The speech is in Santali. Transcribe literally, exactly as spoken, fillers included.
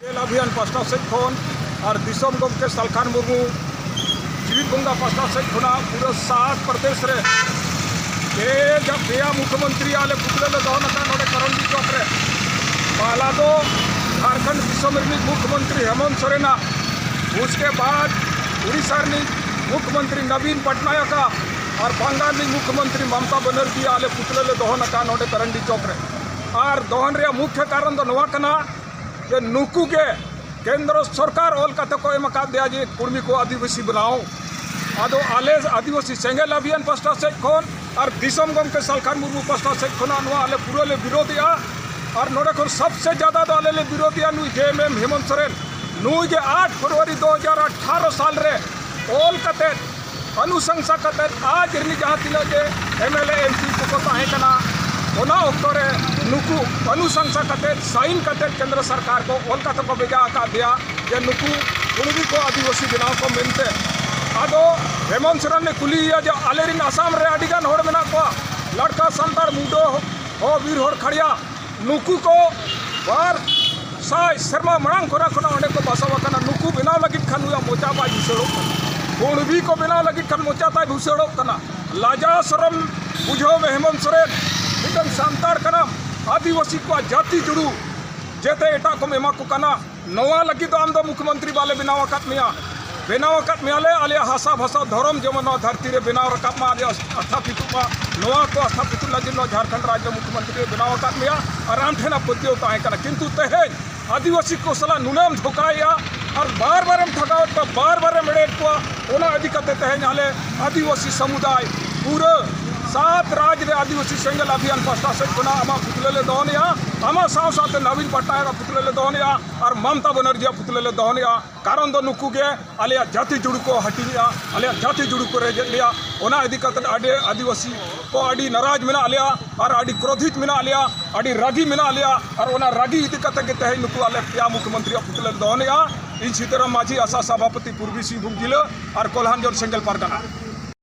ᱡᱮᱞ ᱚᱵᱷᱤᱭᱟᱱ ᱯᱟᱥᱴᱟ ᱥᱮᱫ ᱠᱷᱚᱱ ᱟᱨ ᱫᱤᱥᱚᱢ ᱜᱚᱢᱠᱮ ᱥᱟᱞᱠᱷᱟᱱ ᱢᱩᱨᱢᱩ ᱡᱤᱣᱤᱫ ᱵᱚᱸᱜᱟ ᱯᱟᱥᱴᱟ ᱥᱮᱫ ᱠᱷᱚᱱᱟᱜ ᱯᱩᱨᱟᱹ ᱥᱟᱛ ᱯᱨᱚᱫᱮᱥ ᱨᱮ ᱯᱮ ᱡᱟ-, ᱯᱮᱭᱟ ᱢᱩᱠᱷᱭᱚᱢᱚᱱᱛᱨᱤ ᱟᱞᱮ ᱯᱩᱛᱞᱟᱹ ᱞᱮ ᱫᱚᱦᱚ ᱟᱠᱟᱫ ᱱᱚᱰᱮ ᱠᱚᱨᱚᱱᱰᱤ ᱪᱚᱠ ᱨᱮ᱾ ᱯᱟᱦᱞᱟ ᱫᱚ ᱡᱷᱟᱲᱠᱷᱚᱸᱰ ᱫᱤᱥᱚᱢ ᱨᱤᱱᱤᱡ ᱢᱩᱠᱷᱭᱚᱢᱚᱱᱛᱨᱤ ᱦᱮᱢᱚᱱᱛ ᱥᱚᱨᱮᱱᱟᱜ, ᱩᱥᱠᱮ ᱵᱟᱫ ᱩᱲᱤᱥᱥᱟ ᱨᱤᱱᱤᱡ ᱢᱩᱠᱷᱭᱚᱢᱚᱱᱛᱨᱤ ᱱᱚᱵᱤᱱ ᱯᱚᱴᱱᱟᱭᱚᱠ ᱟᱜ ᱟᱨ ᱵᱟᱝᱜᱟᱞ ᱨᱤᱱᱤᱡ ᱢᱩᱠᱷᱭᱚᱢᱚᱱᱛᱨᱤ ᱢᱚᱢᱛᱟ ᱵᱟᱱᱟᱨᱡᱤ ᱟᱞᱮ ᱯᱩᱛᱞᱟᱹ ᱞᱮ ᱫᱚᱦᱚ ᱟᱠᱟᱫ ᱱᱚᱰᱮ ᱠᱚᱨᱚᱱᱰᱤ ᱪᱚᱠ ᱨᱮ᱾ ᱟᱨ ᱫᱚᱦᱚᱱ ᱨᱮᱭᱟᱜ ᱢᱩᱠᱷᱭᱚ ᱠᱟᱨᱚᱱ ᱫᱚ ᱱᱚᱣᱟ ᱠᱟᱱᱟ ᱡᱮ ᱱᱩᱠᱩ ᱜᱮ ᱠᱮᱱᱫᱨᱚ ᱥᱚᱨᱠᱟᱨ ᱚᱞ ᱠᱟᱛᱮ ᱠᱚ ᱮᱢ ᱟᱠᱟᱫ ᱫᱮᱭᱟ ᱡᱮ ᱠᱩᱲᱢᱤ ᱠᱚ ᱟᱹᱫᱤᱵᱟᱹᱥᱤ ᱵᱮᱱᱟᱣ᱾ ᱟᱫᱚ ᱟᱞᱮ ᱟᱹᱫᱤᱵᱟᱹᱥᱤ ᱥᱮᱸᱜᱮᱞ ᱚᱵᱷᱤᱭᱟᱱ ᱯᱟᱥᱴᱟ ᱥᱮᱫ ᱠᱷᱚᱱ ᱟᱨ ᱫᱤᱥᱚᱢ ᱜᱚᱢᱠᱮ ᱥᱟᱞᱠᱷᱟᱱ ᱢᱩᱨᱢᱩ ᱯᱟᱥᱴᱟ ᱥᱮᱫ ᱠᱷᱚᱱᱟᱜ ᱱᱚᱣᱟ ᱟᱞᱮ ᱯᱩᱨᱟᱹ ᱞᱮ ᱵᱤᱨᱳᱫᱷᱮᱜᱼᱟ᱾ ᱟᱨ ᱱᱚᱰᱮ ᱠᱷᱚᱱ ᱥᱚᱵᱥᱮ ᱡᱟᱫᱟ ᱫᱚ ᱟᱞᱮ ᱞᱮ ᱵᱤᱨᱳᱫᱷᱮᱜᱼᱟ ᱱᱩᱭ ᱡᱮ ᱮᱢ ᱮᱢ ᱦᱮᱢᱚᱱᱛ ᱥᱚᱨᱮᱱ᱾ ᱱᱩᱭ ᱜᱮ ᱟᱴ ᱯᱷᱮᱵᱽᱨᱩᱣᱟᱨᱤ ᱫᱩ ᱦᱟᱡᱟᱨ ᱟᱴᱷᱟᱨᱚ ᱥᱟᱞ ᱨᱮ ᱚᱞ ᱠᱟᱛᱮ ᱚᱱᱩᱥᱟᱝᱥᱟ ᱠᱟᱛᱮ ᱟᱡ ᱨᱤᱱᱤᱡ ᱡᱟᱦᱟᱸ ᱛᱤᱱᱟᱹᱜ ᱜᱮ M L A, M P ᱠᱚᱠᱚ ᱛᱟᱦᱮᱸ ᱠᱟᱱᱟ, ᱚᱱᱟ ᱚᱠᱛᱚ ᱨᱮ ᱱᱩᱠᱩ ᱚᱱᱩᱥᱟᱝᱥᱟ ᱠᱟᱛᱮ, ᱥᱟᱭᱤᱱ ᱠᱟᱛᱮ ᱠᱮᱱᱫᱨᱚ ᱥᱚᱨᱠᱟᱨ ᱠᱚ ᱚᱞ ᱠᱟᱛᱮ ᱠᱚ ᱵᱷᱮᱡᱟ ᱟᱠᱟᱫ ᱫᱮᱭᱟ ᱡᱮ ᱱᱩᱠᱩ ᱠᱩᱲᱢᱤ ᱠᱚ ᱟᱹᱫᱤᱵᱟᱹᱥᱤ ᱵᱮᱱᱟᱣ ᱠᱚ ᱢᱮᱱᱛᱮ᱾ ᱟᱫᱚ ᱦᱮᱢᱚᱱᱛ ᱥᱚᱨᱮᱱ ᱞᱮ ᱠᱩᱞᱤᱭᱮᱭᱟ ᱡᱮ ᱟᱞᱮ ᱨᱤᱱ ᱟᱥᱟᱢ ᱨᱮ ᱟᱹᱰᱤ ᱜᱟᱱ ᱦᱚᱲ ᱢᱮᱱᱟᱜ ᱠᱚᱣᱟ, ᱞᱟᱲᱠᱟ, ᱥᱟᱱᱛᱟᱲ, ᱢᱩᱰᱟᱹ, ᱦᱚ, ᱵᱤᱨ ᱦᱚᱲ, ᱠᱷᱟᱲᱭᱟ, ᱱᱩᱠᱩ ᱠᱚ ᱵᱟᱨ ᱥᱟᱭ ᱥᱮᱨᱢᱟ ᱢᱟᱲᱟᱝ ᱠᱷᱚᱱᱟᱜ ᱠᱷᱚᱱᱟᱜ ᱚᱸᱰᱮ ᱠᱚ ᱵᱟᱥᱟ ᱟᱠᱟᱱᱟ᱾ ᱱᱩᱠᱩ ᱵᱮᱱᱟᱣ ᱞᱟᱹᱜᱤᱫ ᱠᱷᱟᱱ ᱱᱩᱭᱟᱜ ᱢᱚᱪᱟ ᱵᱟᱭ ᱵᱷᱩᱥᱟᱹᱲᱚᱜ ᱠᱟᱱᱟ᱾ ᱠᱩᱲᱢᱤ ᱠᱚ ᱵᱮᱱᱟᱣ ᱞᱟᱹᱜᱤᱫ ᱠᱷᱟᱱ ᱢᱚᱪᱟ ᱛᱟᱭ ᱵᱷᱩᱥᱟᱹᱲᱚᱜ ᱠᱟᱱᱟ᱾ ᱞᱟᱡᱟ ᱥᱚᱨᱚᱢ ᱵᱩᱡᱷᱟᱹᱣ ᱢᱮ ᱦᱮᱢᱚᱱᱛ ᱥᱚᱨᱮᱱ, ᱢᱤᱫᱴᱟᱝ ᱥᱟᱱᱛᱟᱲ ᱠᱟᱱᱟᱢ, ᱟᱹᱫᱤᱵᱟᱹᱥᱤ ᱠᱚᱣᱟᱜ ᱡᱟᱹᱛᱤ ᱡᱩᱲᱩ ᱡᱮᱛᱮ ᱮᱴᱟᱜ ᱠᱚᱢ ᱮᱢᱟ ᱠᱚ ᱠᱟᱱᱟ᱾ ᱱᱚᱣᱟ ᱞᱟᱹᱜᱤᱫ ᱫᱚ ᱟᱢ ᱫᱚ ᱢᱩᱠᱷᱭᱚᱢᱚᱱᱛᱨᱤ ᱵᱟᱞᱮ ᱵᱮᱱᱟᱣ ᱟᱠᱟᱫ ᱢᱮᱭᱟ᱾ ᱵᱮᱱᱟᱣ ᱟᱠᱟᱫ ᱢᱮᱭᱟᱞᱮ ᱟᱞᱮᱭᱟᱜ ᱦᱟᱥᱟ ᱵᱷᱟᱥᱟ ᱫᱷᱚᱨᱚᱢ ᱡᱮᱢᱚᱱ ᱱᱚᱣᱟ ᱫᱷᱟᱹᱨᱛᱤ ᱨᱮ ᱵᱮᱱᱟᱣ ᱨᱟᱠᱟᱵ ᱢᱟ, ᱟᱞᱮᱭᱟᱜ ᱟᱥᱛᱷᱟ ᱯᱤᱛᱩᱜ ᱢᱟ᱾ ᱱᱚᱣᱟ ᱠᱚ ᱟᱥᱛᱷᱟ ᱯᱤᱛᱩᱜ ᱞᱟᱹᱜᱤᱫ ᱱᱚᱣᱟ ᱡᱷᱟᱲᱠᱷᱚᱸᱰ ᱨᱟᱡᱽ ᱨᱮ ᱢᱩᱠᱷᱭᱚᱢᱚᱱᱛᱨᱤ ᱞᱮ ᱵᱮᱱᱟᱣ ᱟᱠᱟᱫ ᱢᱮᱭᱟ ᱟᱨ ᱟᱢ ᱴᱷᱮᱱ ᱯᱟᱹᱛᱭᱟᱹᱣ ᱛᱟᱦᱮᱸ ᱠᱟᱱᱟ, ᱠᱤᱱᱛᱩ ᱛᱮᱦᱮᱧ ᱟᱹᱫᱤᱵᱟᱹᱥᱤ ᱠᱚ ᱥᱟᱞᱟᱜ ᱱᱩᱱᱟᱹᱜ ᱮᱢ ᱫᱷᱳᱠᱟᱭᱮᱫᱼᱟ ᱟᱨ ᱵᱟᱨ ᱵᱟᱨᱮᱢ ᱴᱷᱟᱴᱟᱣᱮᱫ ᱠᱚᱣᱟ, ᱵᱟᱨ ᱵᱟᱨᱮᱢ ᱮᱲᱮᱭᱮᱫ ᱠᱚᱣᱟ᱾ ᱚᱱᱟ ᱤᱫᱤ ᱠᱟᱛᱮ ᱛᱮᱦᱮᱧ ᱟᱞᱮ ᱟᱹᱫᱤᱵᱟᱹᱥᱤ ᱥᱟᱢᱩᱫᱟᱭ ᱯᱩᱨᱟᱹ ᱥᱟᱛ ᱨᱟᱡᱽ ᱨᱮ ᱟᱹᱫᱤᱵᱟᱹᱥᱤ ᱥᱮᱸᱜᱮᱞ ᱚᱵᱷᱤᱭᱟᱱ ᱯᱟᱥᱴᱟ ᱥᱮᱫ ᱠᱷᱚᱱᱟᱜ ᱟᱢᱟᱜ ᱯᱩᱛᱞᱟᱹ ᱞᱮ ᱫᱚᱦᱚᱱᱮᱜᱼᱟ, ᱟᱢᱟᱜ ᱥᱟᱶ ᱥᱟᱶᱛᱮ ᱱᱚᱵᱤᱱ ᱯᱟᱴᱱᱟᱭᱮᱠ ᱟᱜ ᱯᱩᱛᱞᱟᱹ ᱞᱮ ᱫᱚᱦᱚᱱᱮᱜᱼᱟ ᱟᱨ ᱢᱚᱢᱛᱟ ᱵᱟᱱᱟᱨᱡᱤᱭᱟᱜ ᱯᱩᱛᱞᱟᱹ ᱞᱮ ᱫᱚᱦᱚᱱᱮᱜᱼᱟ᱾ ᱠᱟᱨᱚᱱ ᱫᱚ ᱱᱩᱠᱩ ᱜᱮ ᱟᱞᱮᱭᱟᱜ ᱡᱟᱹᱛᱤ ᱡᱩᱲᱩ ᱠᱚ ᱦᱟᱹᱴᱤᱧᱮᱜᱼᱟ, ᱟᱞᱮᱭᱟᱜ ᱡᱟᱹᱛᱤ ᱡᱩᱲᱩ ᱠᱚ ᱨᱮᱡᱮᱫ ᱞᱮᱭᱟ᱾ ᱚᱱᱟ ᱤᱫᱤ ᱠᱟᱛᱮ ᱟᱹᱰᱤ ᱟᱹᱫᱤᱵᱟᱹᱥᱤ ᱠᱚ ᱟᱹᱰᱤ ᱱᱟᱨᱟᱡᱽ ᱢᱮᱱᱟᱜ ᱞᱮᱭᱟ ᱟᱨ ᱟᱹᱰᱤ ᱠᱨᱳᱫᱷᱤᱛ ᱢᱮᱱᱟᱜ ᱞᱮᱭᱟ, ᱟᱹᱰᱤ ᱨᱟᱹᱜᱤ ᱢᱮᱱᱟᱜ ᱞᱮᱭᱟ᱾ ᱟᱨ ᱚᱱᱟ ᱨᱟᱹᱜᱤ ᱤᱫᱤ ᱠᱟᱛᱮ ᱜᱮ ᱛᱮᱦᱮᱧ ᱱᱩᱠᱩ ᱟᱞᱮ ᱯᱮᱭᱟ ᱢᱩᱠᱷᱭᱚᱢᱚᱱᱛᱨᱤᱭᱟᱜ ᱯᱩᱛᱞᱟᱹ ᱞᱮ ᱫᱚᱦᱚᱱᱮᱜᱼᱟ᱾ ᱤᱧ ᱥᱤᱛᱟᱹᱨᱟᱢ ᱢᱟᱹᱡᱷᱤ, ᱟᱥᱟ ᱥᱚᱵᱷᱟᱯᱚᱛᱤ, ᱯᱩᱨᱵᱤ ᱥᱤᱝᱵᱷᱩᱢ ᱡᱤᱞᱟᱹ ᱟᱨ ᱠᱚᱞᱦᱟᱱᱡᱚᱱ ᱥᱮᱸᱜᱮᱞ ᱯᱟᱨᱜᱟᱱᱟ᱾